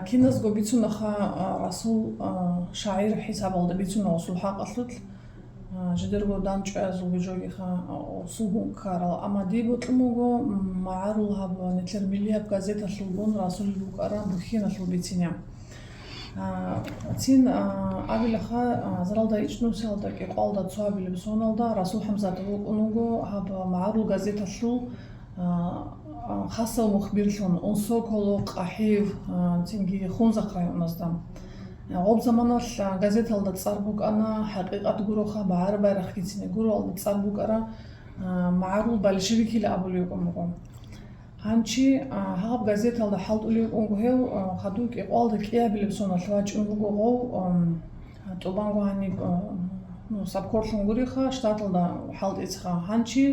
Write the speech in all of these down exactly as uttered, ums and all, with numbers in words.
Киназго бицунаха, а, Расул, а, шагӀир хӀисабалда бицуна гъосул хӀакъалъулъ, а, жидерго дандчӀваязулги жогиха, а, гъосулгун ккарал. Амма дие бокьун буго, м, магӀарул гьаб нилъер миллияб газеталъулгун Расулил букӀараб бухьиналъул бицине. А, цин, а, абилаха, а, азаралда ичӀнусиялда кӀикъоялда цоабилеб соналда Расул ХӀамзатов вукӀун вуго гьаб магӀарул газеталъул, а, а, хасав мухбирлъун, Унсоколо, КъахӀив, а, цинги Хунзахъ районазда. А, гъоб заманалъ, а, газеталда цӀар букӀана, ХӀакъикъат гуроха, БагӀара байрахъгицин гуроялда цӀар букӀара, а, магӀарул большевикил абулев вукӀун буго. Гьанчи, а, гьаб газеталда хӀалтӀулев вукӀун буго гьев, а, хадув кӀикъоялда кӀиабилеб соналъ вачӀун вуго гъов, ам, тӀубанго гьаниб, а, ну, сабкорлъун гуриха, штаталда хӀалтӀица. Гьанчи,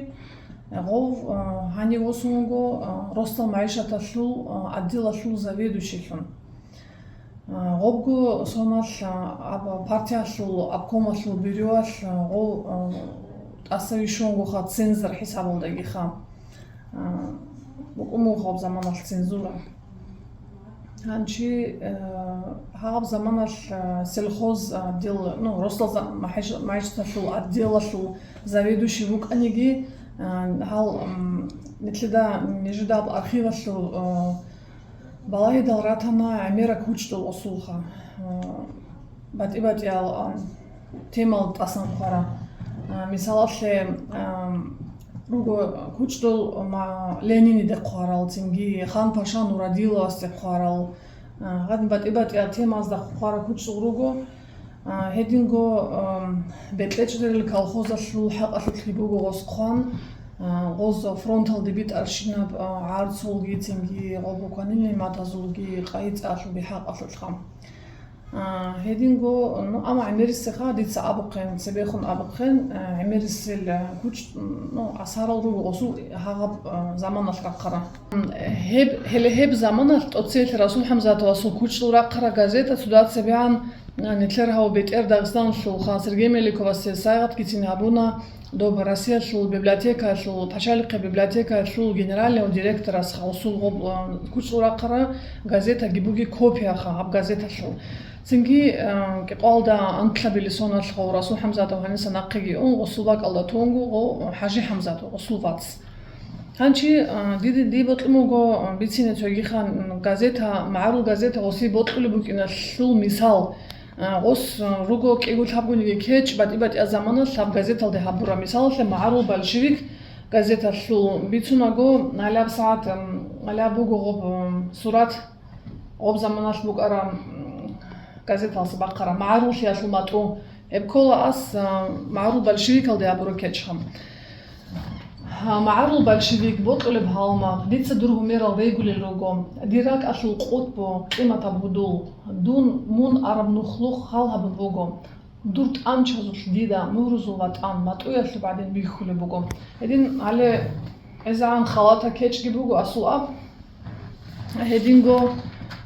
а, гъов, а, гьанив восун вуго, а, росдал магӀишаталъул, а, отделалъул заведующийлъун. А, гъобго соналъ, а, аб-, партиялъул, обкомалъул бюроялъ, а, гъов, а, тӀаса вищун вугоха, цензор хӀисабалдагиха. А, букӀун буго гъоб заманалъ цензура. Гьанчи, а, гьаб заманалъ, а, сельхоз, а, отдел, ну, росдал за-, магӀиш-, магӀишаталъул отделалъул заведующий вукӀаниги, а, гьал, м, нилъеда нижедаб архивалъул, а, балагьидал ратана гӀемерал кучӀдул гъосулха, а, батӀи-батӀиял, а, темал тӀасан хъвара. А, мисалалъе, а, руго кучӀдул ма-, Лениниде хъварал, цинги Хан-паша Нурадиловасде хъварал, а, гьадин батӀи-батӀиял темазда хъварал кучӀдул руго. А, гьединго, ам, БетӀерчӀел колхозалъул хӀакъалъулъги буго гъос хъван, а, гъоз фронталде битӀарщинаб, а, гӀарцулги, цинги гъоб букванил нигӀматазулги, къайи-цӀалъулги хӀакъалъулъха. А, гьединго, ну, амма гӀемерисеха дица абухъен, цебехун абухъен, а, гӀемерисел, а, кучӀ-, ну, асарал руго гъосул гьагъаб, а, заманалъ рахъара. Гьеб, гьеле гьеб заманалъ тӀоцеялъ Расул ХӀамзатовасул кучӀдул рахъара газета цо дацабигӀан, а, нилъер гьав бетӀер Дагъистаналъулха Сергей Меликовасде сайгъатгицин гьабуна, доб Россиялъул библиотекаялъул, пачалихъе библиотекаялъул генеральный директорас гъосул гъоб-, а, кучӀдул рахъара газетаги буги копияха гьаб газеталъул. Цинги, а, кӀикъоялда анкьабилеб соналъ гъов Расул ХӀамзатов гьаниса нахъеги ун, гъосул бакӀалда тунго гъов ХӀажи ХӀамзатов, гъосул вац. Гьанчи, а, диде, дие бокьун буго, а, бицине цогиха, м, газета, магӀарул газета гъосие бокьулеб букӀиналъул мисал. А, гъос, а, руго кӀиго-лъабгониги кечӀ, батӀи-батӀияб заманалъ гьаб газеталде гьабураб. Мисалалъе, магӀарул «Большевик» газеталъул бицунаго, гьалаб сагӀат, м, гьалаб буго гъоб, м, сурат, гъоб заманалъ букӀараб, м, газеталъе бахъараб, «МагӀаруллъиялъул матӀу». Гьеб ккола ас, а, магӀарул «Большевикалде» гьабураб кечӀ. Гьа, магӀарул «Большевик» бокьулеб гьалмагъ, дица дур гьумерал регулел руго, дир ракӀалъул къутбу, къиматаб гьудул, дун мун араб нухлухъ хал гьабун буго, дур тӀамчазулъ дида мугьрузул ватӀан матӀуялъуб гӀадин бихьулеб буго. Гьедин гьале гӀезегӀан халатаб кечӀги буго асул аб. Гьединго,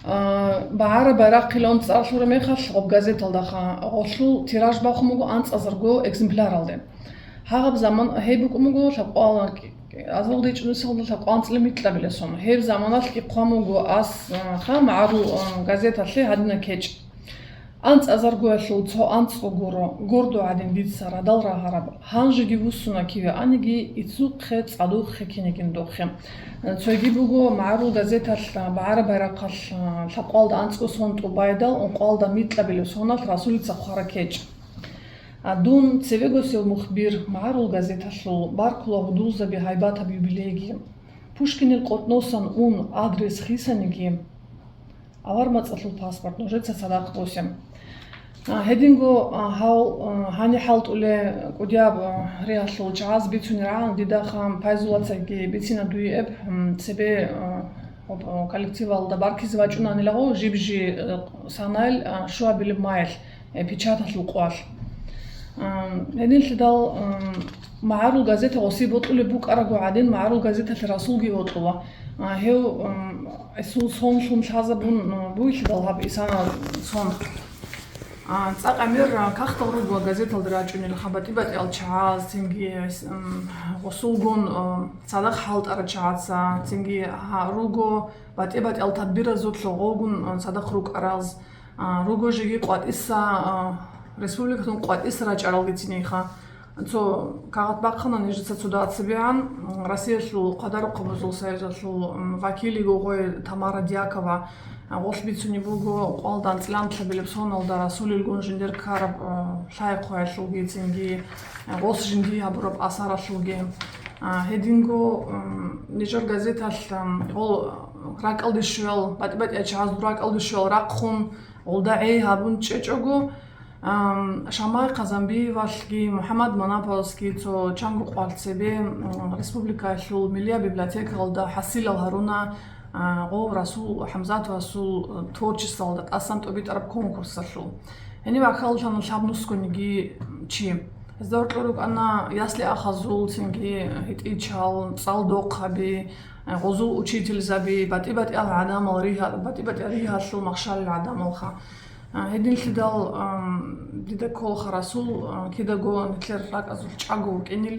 а, «БагӀара байрахъилан» цӀар лъураб мехалъ гъоб газеталдаха гъолъул тираж бахун буго анцӀазарго экземпляралде. Гьагъаб заман гьеб букӀун буго лъабкъоялда, азаралда ичӀнусиялда лъабкъоялда анцӀила микьабилеб сон. Гьеб заманалъги хъван буго ас, а, ха, магӀарул, а, газеталъе гьадинаб кечӀ. АнцӀазаргоялъул цо анцӀго гуро, гордо гӀадин дица радал рагьараб, гьанжеги вуссуна киве аниги, ицухъе, цӀадухъе, кинигин духъе. Цоги буго, магӀарул газеталъ, «БагӀара байрахъалъ» лъабкъоялда анцӀго сон тӀубайдал ункъоялда микьабилеб соналъ Расулица хъвараб кечӀ. А дун, цевегосев мухбир, магӀарул газеталъул, баркула гьудулзаби гьайбатаб юбилейги. Пушкинил къотӀносан ун, адрес хисаниги, авар мацӀалъул паспорт нужеца цадахъ босем. А, гьединго, а, гьав, а, гьаниб хӀалтӀулел кӀудияб, а, ригьалъул чагӀаз бицунеб рагӀан, дида ха Пайзулацаги бицина дуе эб, м, цебе, а, гьоб, а, коллективалда баркизе вачӀунанила гъов жиб-жи, а, санайл, а, щуабилеб майил, э, печаталъул къоялъ. Ам, гьединлъидал, ам, магӀарул газета гъосие бокьулеб букӀараго гӀадин, магӀарул газеталъе Расулги вокьула. А, гьев, ам, гьесул сонлъун лъазабун, а, бугелъидал гьаб исана сон. А, цӀакъ гӀемер, а, кагътал руго газеталда рачӀунел ха батӀи-батӀиял чагӀаз, цинги, м, гъосулгун, а, цадахъ хӀалтӀарал чагӀаца, цинги, гьа, руго батӀи-батӀиял тадбиразулъ гъолгун, а, цадахъ рукӀарал, а, руго жеги къватӀиса, а, республикалъун къватӀиса рачӀаралгицин иха. Цо кагъат бахъана нижеца цо дацабигӀан, м, Россиялъул Хъадарухъабазул союзалъул, м, вакил йиго гъой Тамара Дьякова. Гъолъ бицунеб буго, къвалда анцӀила анлъабилеб соналда расулилгун жиндер ккараб, э, лъай-хъваялъулги, цинги, э, гъос жиндие гьабураб асаралъулги. А, гьединго, м, нижер газеталъ, м, гъол ракӀалде щвел, батӀи-батӀиял чагӀаз дур ракӀалде щвел рахъун, гъолда гӀей гьабун чӀечӀого, ам, Шамай Хъазанбиевалъги МухӀаммад Манаповалъги цо чанго къварцебе, м, республикаялъул миллия библиотекалда хӀасилал гьаруна, а, гъов Расул ХӀамзатовасул, э, творчествоялда тӀасан тӀубитӀараб конкурсалъул. Гьениб ахьаллъана лъабнусгониги чи. Гьезда гьоркьор рукӀана ясли-ахазул, цинги гьитӀинчал, цӀалдохъаби, э, гъозул учительзаби, батӀи-батӀиял гӀадамал ригьа-, батӀи-батӀиял ригьалъул махщалил гӀадамалха. А, гьединлъидал, ам, дида кколха Расул, а, кидаго нилъер ракӀазул чӀаго вукӀинил,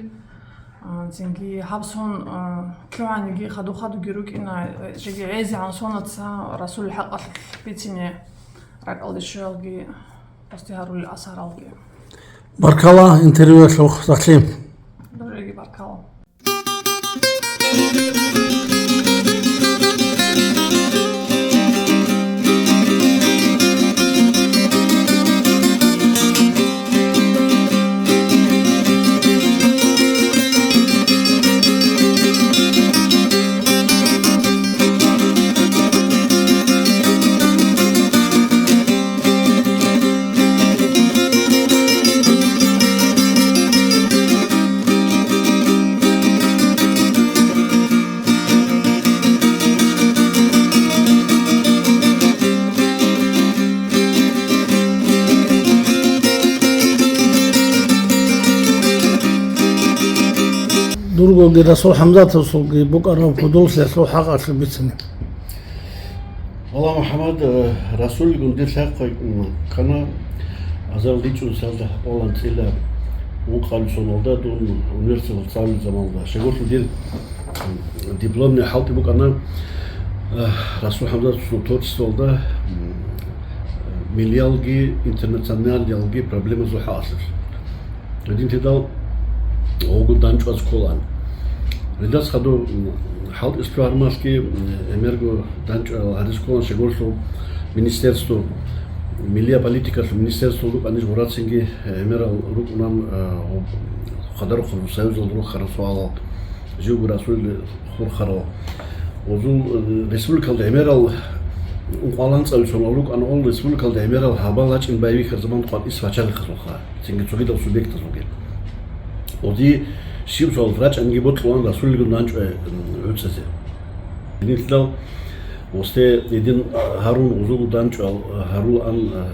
а, цинги гьаб сон, а, лъугӀаниги хадув-хадуги рукӀина, э, жеги гӀезегӀан сонаца Расулил хӀакъалъулъ бицине ракӀалде щвеялги гъосде гьарулел асаралги. Баркала интервьюялъухъ, Сахлим. Нужеги баркала. Дургоги Расул ХӀамзатовасулги букӀараб худуллъиялъул хӀакъалъулъ бицине. Аллагь, МухӀаммад, э, Расулилгун дир лъай-хъвай, м, ккана, азарилан дичӀунсалда къвалан цӀила ункъабилеб соналда дун университеталда цӀалулел заманалда. Щайгурелъул дир, м, дипломный хӀалтӀи букӀана, э, Расул ХӀамзатовасул творчествоялда, м, миллиялги интернационалиялги проблемазул хӀакъалъулъ. Гьединлъидал гъогун данчӀваз кколаан. Гьелдаса хадув, м, хӀалтӀиялъул гьармалъги, м, гӀемерго данчӀвал гьарис кколаан, щайгурелъул министерство, миллия политикалъул министерство рукӀанищ гъурацинги гӀемерал рукӀунан, а, гъоб-, Хъадарухъабазул союзалда рухарал суалал, живго Расулил хурхарал. Гъозул, э, республикалда гӀемерал ункъоялда анцӀабилеб соналда рукӀана гъол республикалда гӀемерал гьабал рачӀин байбихьараб заман къватӀиса пачалихъазулха, цинги цогидал субъектазулги. Гъози щиб соналда рачӀанги бокьулаан Расулилгун данчӀвай, м, гӀуцӀазе. Гьединлъидал гъосде гьедин гьарун гъозулго данчӀвал гьарулаан, э,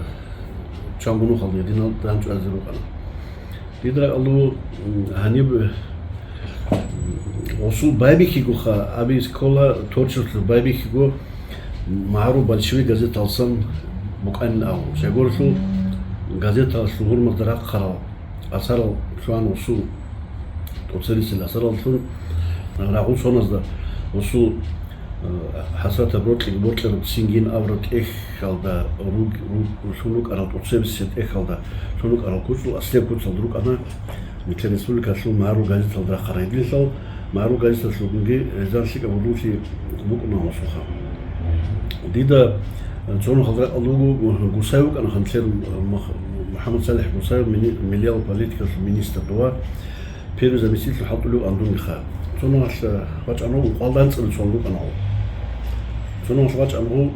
чанго нухалда гьединал данчӀвазе рукӀана. Дида ракӀалда, м, гьаниб, м, гъосул байбихьигоха, аби ккола творчестволъул байбихьиго, м, магӀарул «Большевик» газеталдасан букӀанин абун. Щайгурелъул газеталъул гьурмалда рахъарал асарал лъугьана гъосул, тӀоцебесел асараллъун, рагъул соназда гъосул, э, «ХӀасратаб рокьи боркьараб цингин» абураб тӀехьалда руг-, руг-, лъун рукӀарал тӀоцебесел тӀехьалда лъун рукӀарал куцал, аслияб куцалда рукӀана нилъер республикалъул магӀарул газеталда рахъарал. Гьединлъидал магӀарул газеталъулгунги гьезда лъикӀаб гьудуллъи букӀуна гъосулха. Дида, э, цо нухалда ракӀалда вуго, Гусай вукӀана ханлъер, э, Мах-, МухӀаммад СалихӀ Гусай, мини-, миллиял политикалъул министр дова, первый заместитель хӀалтӀулев андунниха. Цо нухалъ, э, вачӀана ункъоялда анцӀабилеб соналда рукӀана гъов. Цо нухалъ вачӀана гъов,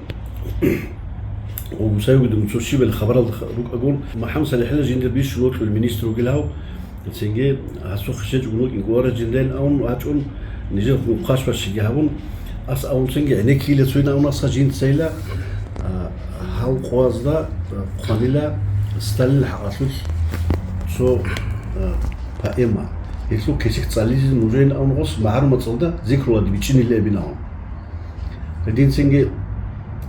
Гусай вугидун цо щибали хабаралда ха-, рукӀагун, МухӀаммад СалихӀила жиндир бищун вокьулев министр вугилав, цинги гьасухъе щвечӀого вукӀин гуара жиндайин абун вачӀун, нижер хъван-хъваш-бащиги гьабун, ас абун цинги гӀенеккила цойин абун асха жинцайила, а, гьав къоязда, а, хъванила Сталинил хӀакъалъулъ цо, а, поэма. Гьелъул кесек цӀализе нужеин абун гъос магӀарул мацӀалда зикрулаги бичӀчӀинилебин абун. Гьединцинги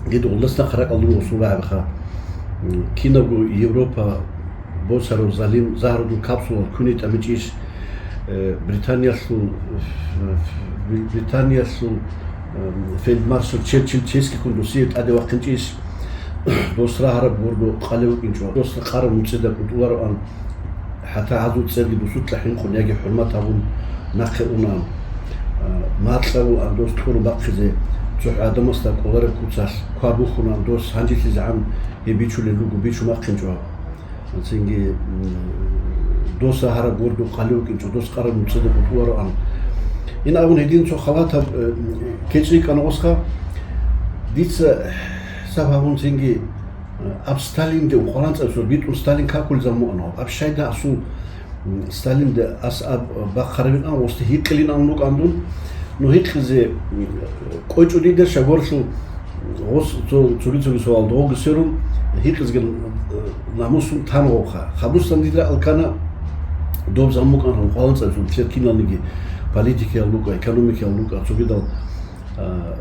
дида гъолдаса нахъа ракӀалда руго гъосул рагӀабиха. Кинабго Европа босарав залим загьрудул капсулал куни тӀамичӀищ, э, Британиялъул, э, Британиялъул, э, фельдмаршал Черчилль ческекун досие тӀаде вахъинчӀищ, дос рагьараб гурго къалев вукӀинчӀо, дос къараб нуцӀида кӀутӀулароан, хӀатта гьазул цӀерги дусутӀа хӀинкъун яги хӀурмат гьабун нахъе унаан. А, макьавулаан дос кьуру бахъизе, цохӀо гӀадамасда кӀолареб куцалъ квар бухьунаан дос гьанжелъизегӀан гьеб бичулел руго, бичун бахъинчӀо. Цинги, м, дос рагьараб гурго къалев вукӀинчӀо, дос къараб нуцӀида кӀутӀулароан. Ин абун гьедин цо халатаб, э, кечӀ рикӀкӀана осха. Дица хӀисаб гьабун цинги, э, аб Сталинде ункъоялда анцӀабилеб битӀун Сталин какулезаб мугӀана. Аб щайда асул, м, Сталинде ас аб бахъарабин ан, осде гьикъилин ан рукӀан дун. Ну, гьикъизе, м, кӀвечӀо дида шагьарлъул гъос цо-, цоги-цоги суал догъги сверун, гьикъизги, э, намусун тан гъовха. Хадусан дида алкана доб замукъан ункъоялда анцӀабилеб, лъер киналниги политикиял рукӀа, экономикиял рукӀа, цогидал, а,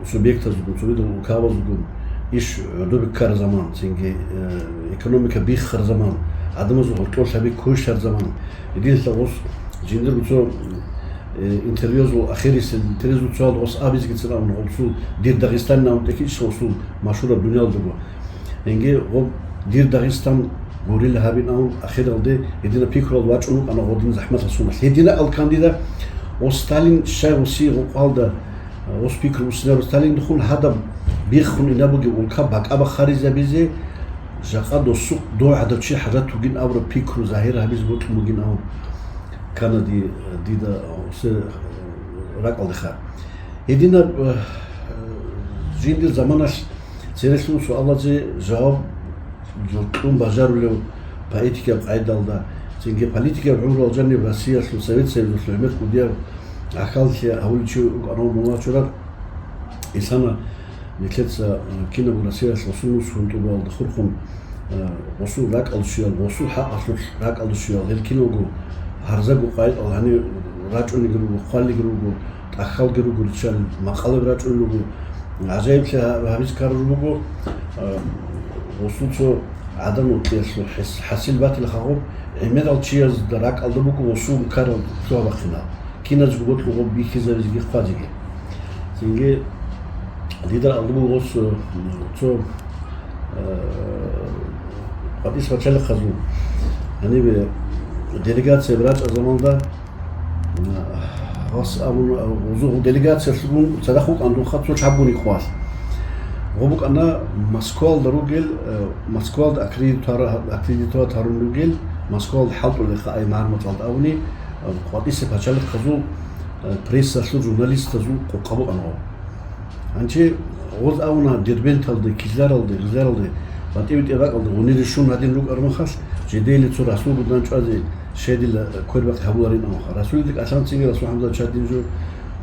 субъектазулгун, цогидал улкабазулгун иш гӀодобе ккараб заман, цинги, э, экономика биххараб заман, гӀадамазул гьоркьоб лъаби ккущараб заман. Гьединлъидал гъос жиндирго цо, э, интервьюзул ахирисел интервьюзул цоялда гъос абизегицин абун гъосул «Дир Дагъистан» абун тӀехьичӀо гъосул машгьураб дуниялалдаго. Гьенги гъоб «Дир Дагъистан» гурила гьабин абун ахиралде гьединаб пикруялда вачӀун вукӀана гъодин захӀматал соналъ. Гьединаб алкан дида, о, Сталин щай гъосие гъукъалда, гъос пикру буссинабураб Сталиндехун гьадаб биххун инаб бугеб улка бакӀа бахаризабизе, жакъа досухъ дов гӀадав чи хӀажат вугин абураб пикру загьир гьабизе бокьун бугин абун ккана ди-, дида гъосе ракӀалдеха. Гьединаб, э, жиндир заманалъ церехъун суалазе жаваб кьун бажарулев поэтикаб къайдалда, цинги политикаб гӀумруялъ жаниб Россиялъул, Совет Союзалъул гӀемер кӀудияб гӀахьаллъи гьавулев чи вукӀана Муллагьчураб Исана. Нилъеца, э, кинабго Россиялъ гъосул нусгун тӀубалда хурхун, э, гъосул ракӀалде щвеял, гъосул хӀакъалъулъ ракӀалде щвеял, гьел киналго гьарзаго къайдал гьанив рачӀунеги руго, хъвалиги руго, тӀахьалги руго риччал, макъалаби рачӀунел руго. ГӀажаиблъи гьа-, гьабизе ккараб жо буго, а, гъосул цо гӀадан-вукьиялъул хӀес-, хӀасил батила хагъуб, гӀемерал чиязда ракӀалда буго гъосул ккарал лъугьа-бахъинал, киназго бокьун гъоб бихьизабизеги хъвазеги. Цинги дида алда буго гъос, цо, а, къватӀис пачалихъазул гьанибе делегация рачӀараб заманда, Гъос абун, гъозул делегациялъугун цадахъ вукӀана дунха цо чагӀи бунихъуалъ. Гъо букӀана Москвалда ругел, э, Москвалда аккредитуар-, аккредитовать гьарун ругел, Москвалда хӀалтӀулеха ай марматалда абуни, э, къватӀиса пачалихъазул, э, прессалъул журналистазул къокъа букӀана гъо. Гьанчи гъоз абуна Дербенталде, Кизляралде, Гъизляралде, БатӀи-битӀи ракӀалде гъунир рищун гьадин рукӀараб мехалъ, жидеели цо расулгун дандчӀвазе щедила квербакъи гьабуларин абунха. Расулида кӀалъанцинги Расул ХӀамзат чадин жо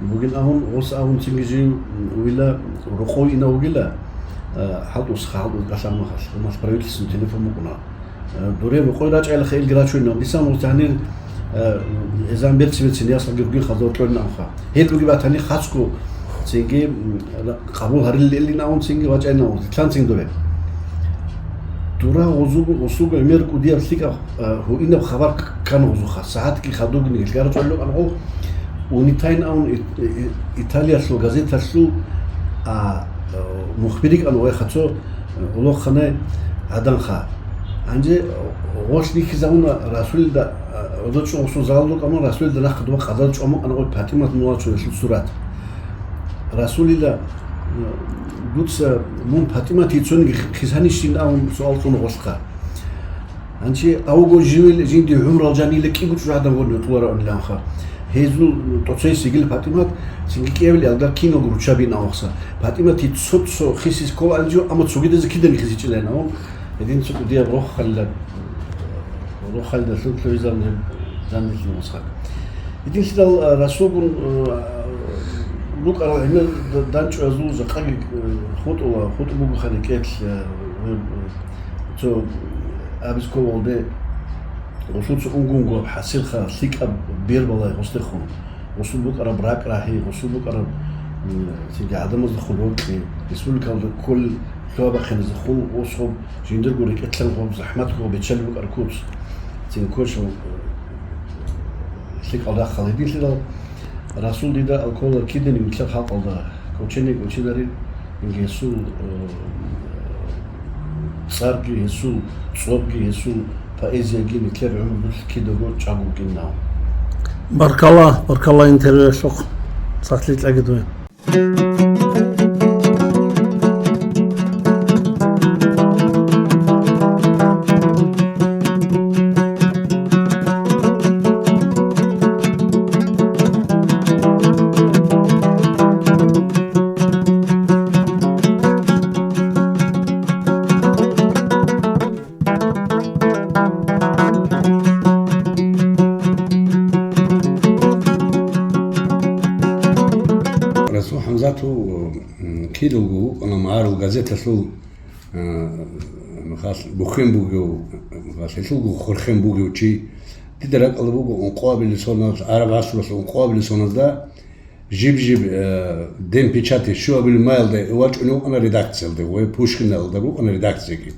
бугин абун, гъос абунцинги жив вила рокъов инав вугила, а, хӀалтӀус, хӀалтӀус кӀалъан мехалъ, гьумалъ правительствоялъул телефон букӀуна. Э, дуре рокъой рачӀайилаха илги рачунилан. Дисан гъоз гьанир, э, эзан берцин-берцин ясалги ругин хаза кьолин абунха. Гьел руги батани хасго цинги, м, ра-, къабул гьарилел илин абун цинги вачӀайин абун. Дитлъан цин дуре. Дура гъозуго, гъосуго гӀемер кӀудияб лъикӀаб, э, гьуинаб хабар к-, ккана гъозуха. СагӀатги хадубни гьелъ рачӀвалев кӀан гъов. Унитайн абун Ит-, И-, Италиялъул газеталъул, а, э, мухбир кӀан гъой хацо, Улоханай гӀаданха. Гьанже гъолъ бихьизабуна Расулида, гӀодор чӀун гъосул залалда рукӀана, Расулида нахъа дуба къадал чӀвамукъана гъой ПатӀимат Муллагьчуралъул сурат. Расулила, дуца мун ПатӀиматие цониги хисанищин абун суал кьуна гъолъха. Гьанчи авго живел жинди гӀумрал жанила кӀиго чӀужу гӀадан гъорни кьолароаниланха. Гьезул тӀоцейс йигила ПатӀимат, цинги кӀиабил ялгар киналго руччабин авахса. ПатӀиматие цо-цо хисис ккола анжу, амма цогидазе кидаги хисичӀилан ав. Гьедин цо кӀудияб рохалила, рохалила лъугьлъугьизарун гьеб жанилъин васхъак. Гьединлъидал, а, расулгун, а, рукӀарал гӀемер д-, данчӀвазул жакъаги, а, хутӀула, хутӀу бугоха рекӀелъ, а, гьеб, а, Цо абисков валде гъусуца унгунгу хӀасилха лъикӀаб бербалай гъусдехун, гъусул букӀараб ракӀ-рагьи, гъусул букӀараб, м, цинги гӀадамаздехун рокьи, республикалда кколел Лъугьа-бахъиназехун особ жиндирго рекӀелъан гъоб захӀматго бечалъ букӀар куц. Цин квешал лъикӀал рахъал гьединлъидал, Расул дида алкола киданиги нилъер халкъалда кӀочене кӀочедарин, инги гьесул, э, цӀарги, гьесул цӀобги, гьесул поэзияги нилъер гӀумрулъ кидаго чӀаго букӀинна. Баркалла, баркалла интервьюялъухъ. Сахлъи кьаги дуе. Расул ХӀамзатов, м, кидаго вукӀана магӀарул газеталъул, а, мехалъ бухьен бугев, мехалъ гьелъулго хурхен бугев чи. Дида ракӀалда буго ункъоабилеб соналъ, гӀараб гӀасралъул ункъоабилеб соналда жиб-жиб, э, День печати щуабилеб маялда вачӀунев вукӀана редакциялда, ва Пушкиналда рукӀана редакцияги.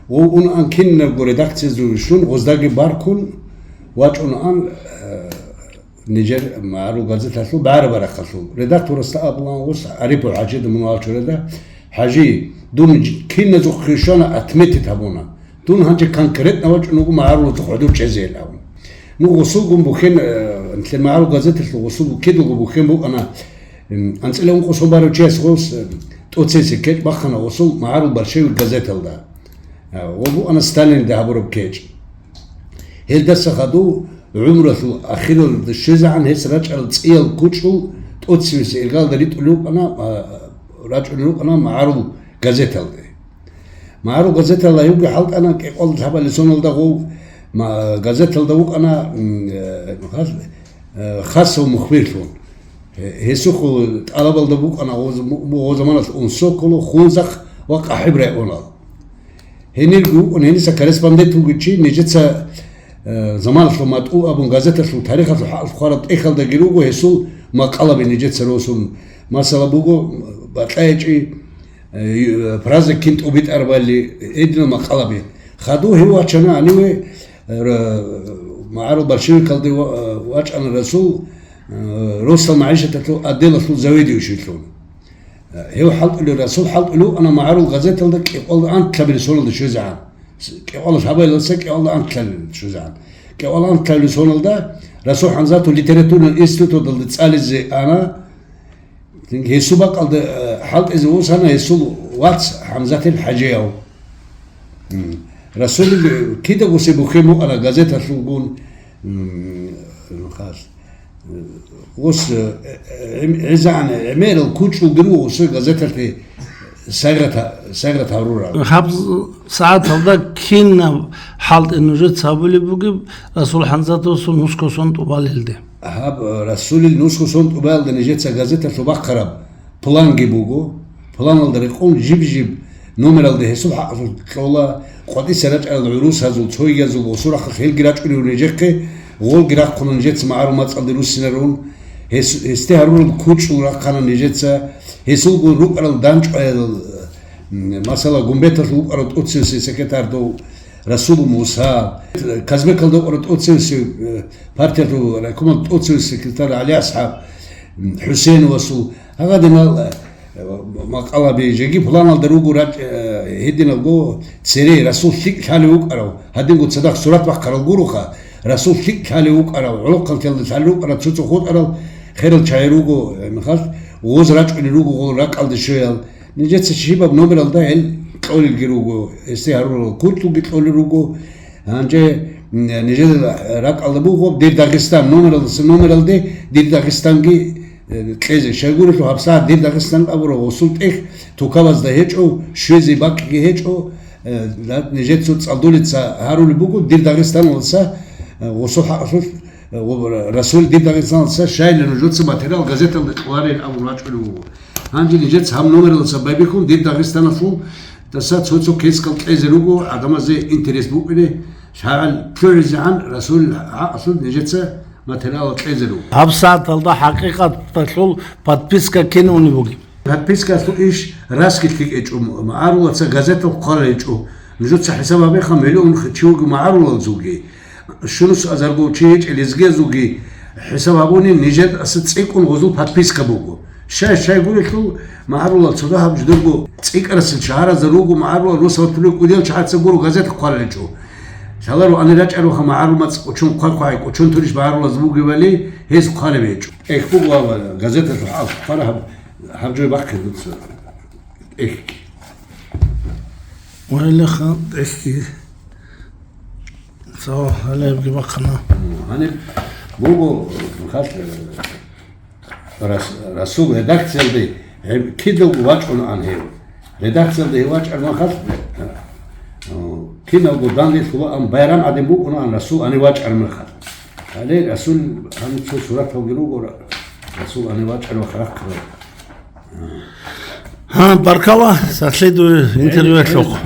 Ва унаан кинабго редакциязул щун гъоздаги баркун вачӀунаан, э, нижер магӀарул газеталъул бегӀараб рахъалъул. Редакторасда абулаан гъос ГӀарипов ХӀажида мун вачӀунеда: «ХӀажи, дун киназухъе щвана, отметить гьабуна. Дун гьанже конкретно вачӀун вуго магӀарулазухъ гӀодов чӀезейилан». Ну, гъосулгун бухьен, э, нилъер магӀарул газеталъул гъосул кидаго бухьен букӀана, м, анцӀила ункъо сон барав чияс гъос, э, тӀоцевесеб кечӀ бахъана гъосул магӀарул «Большевик» газеталда. А, ва букӀана Сталинда гьабураб кечӀ. Гьелдаса хадув гӀумралъул ахиралда щвезегӀан гьес рачӀарал цӀиял кучӀдул тӀоцевесеб иргалда ритӀулев вукӀана, а, рачӀунел рукӀана магӀарул газеталде. МагӀарул газеталда гьевги хӀалтӀана кӀикъоялда лъабабилеб соналда гъов, ма-, газеталда вукӀана, м, э, хас-, э, хасав мухбирлъун. Гье-, гьесухъ тӀалабалда букӀана гъоз-, му-, му-, гъо заманалъ Унсоколо, Хунзахъ ва КъахӀиб районал. Гьенирги вукӀун гьениса корреспондент вугев чи, нижеца, э, заманалъул матӀу абун газеталъул тарихалъул хӀакъалъулъ хъвараб тӀехьалдаги руго гьесул макъалаби нижеца росун. Масала буго, бакьа гьечӀи, э, ю-, э, фраза кин тӀубитӀарабали, гьединал макъалаби. Хадув гьев вачана гьаниве, э, ра-, магӀарул «Большевикалде» ва-, э, вачӀана Расул, э, росал магӀишаталъул отделалъул заведующийлъун. Э, гьев хӀалтӀулев, Расул хӀалтӀулев вукӀана магӀарул газеталда кӀикъоялда анлъабилеб соналда щвезегӀан. С-, кӀикъоялда лъабабилелдаса кӀикъоялда анлъабилелда щвезегӀан. КӀикъоялда анлъабилеб соналда Расул ХӀамзатов литературный институталде цӀализе ана. Гьесул бакӀалда, э, хӀалтӀизе вуссана гьесул вац ХӀамзатил ХӀажияв. М. Расулил, э, кидаго гъосие бухьен букӀана газеталъулгун, м, хас. Э, гъос, э, э, гӀем-, гӀезегӀан гӀемерал кучӀулги руго гъосие газеталъе сайгъат-, сайгъат гьарурал. Гьаб сагӀаталда кинаб хӀалтӀи нужеца гьабулеб бугеб Расул ХӀамзатовасул нусго сон тӀубалелде? Гьаб, э, Расулил нусго сон тӀубаялда нижеца газеталъул бахъараб планги буго. Планалда рекъон жиб-жиб номералда гьесул хӀакъалъулъ кьола, къватӀиса рачӀарал гӀурусазул, цойгиязул, гъосул рахъалъ гьелги рачӀунев нижехъе, гъолги рахъуна нижеца магӀарул мацӀалде руссинарун. Гьес-, гьесде гьарурал кучӀдул рахъана нижеца, гьесулгун рукӀарал дандчӀваял, м, масала, Гумбеталъул вукӀарав тӀоцевесев секретарь дов Расул Муса, Казбекалда вукӀарав тӀоцевесев, э, партиялъул райкомалъул тӀоцевесев секретарь ГӀалиасхӀаб, м, ХӀусеновасул, гьагадинал, э, макъалаби жеги планалда руго рачӀ-, э, гьединалго цере Расул лъикӀ лъалев вукӀарав, гьадинго цадахъ сурат бахъарал гуроха, Расул лъикӀ лъалев вукӀарав, гӀолохъанлъиялда лъалел рукӀарал цо-цо хутӀарал херал чагӀи руго, э, мехалъ, гъоз рачӀунел руго гъол ракӀалде щвеял. Нижеца щибаб номералда гьел кьолелги руго, гьесде гьарурал кучӀдулги кьолел руго. Гьанже, м, нижеда ракӀалда буго «Дир Дагъистан» номералдаса номералде «Дир Дагъистанги», э, кьезе. Щайгурелъул гьабсагӀат «Дир Дагъистан» абураб гъосул тӀехь тукабазда гьечӀо, щвезе бакӀги гьечӀо, э, ла-, нижеца цӀалдолица гьарулеб буго «Дир Дагъистаналдаса», э, гъосул хӀакъалъулъ, э, гъо-, Расул «Дир Дагъистаналдаса» щайила нужеца материал газеталда кьоларел абун рачӀунев вуго. Гьанже нижеца гьаб номералдаса байбихьун, «Дир Дагъистаналъул» даса цо-цо кескал кьезе руго, гӀадамазе интерес букӀине, лъагӀел лъугӀизегӀан Расулил хӀакъалъулъ нижеца материал кьезе руго. ГьабсагӀаталда хӀакъикъаталъул подписка кин унеб бугеб? Подпискалъул иш расги лъикӀ гьечӀо, магӀарулаца газетал хъвалел гьечӀо. Нужеца хӀисаб гьабеха, миллион чи вуго магӀарулазулги, щунус азарго чи гьечӀел лезгиязулги хӀисаб гьабуни, нижер аса цӀикӀкӀун гъузул подписка буго. Щай, щай гурелъул, магӀарулал цо дагьаб жидерго цӀикӀкӀарасел шагьаразда руго магӀарулал, росаб тулеб кӀудиял чагӀаца гуро газета хъвалел гьечӀо. Лъаларо ани рачӀаравха магӀарул мацӀ кӀочон хъвай-хъвай, кӀочон турищ магӀарулаз бугебали, гьез хъвалеб гьечӀо. Эх, буго ава газеталъул хӀал хъвара гьаб, гьаб жо бахъе дуца. Эх. Вайлаха, эхги. Цо гьалебги бахъана. Гьаниб буго, хал, Рас-, Расул редакциялде гьеб кидалго вачӀунаан гьев. Редакциялде гьев вачӀармахал, о, киналго данделъулаан байрам гӀадин букӀунаан Расул ани вачӀармахал. Гьале Расул гьаниб цо сураталги руго, Расул ани вачӀармах рахъарал. Гьан, баркала, сахлъи дуе интервьюялъухъ.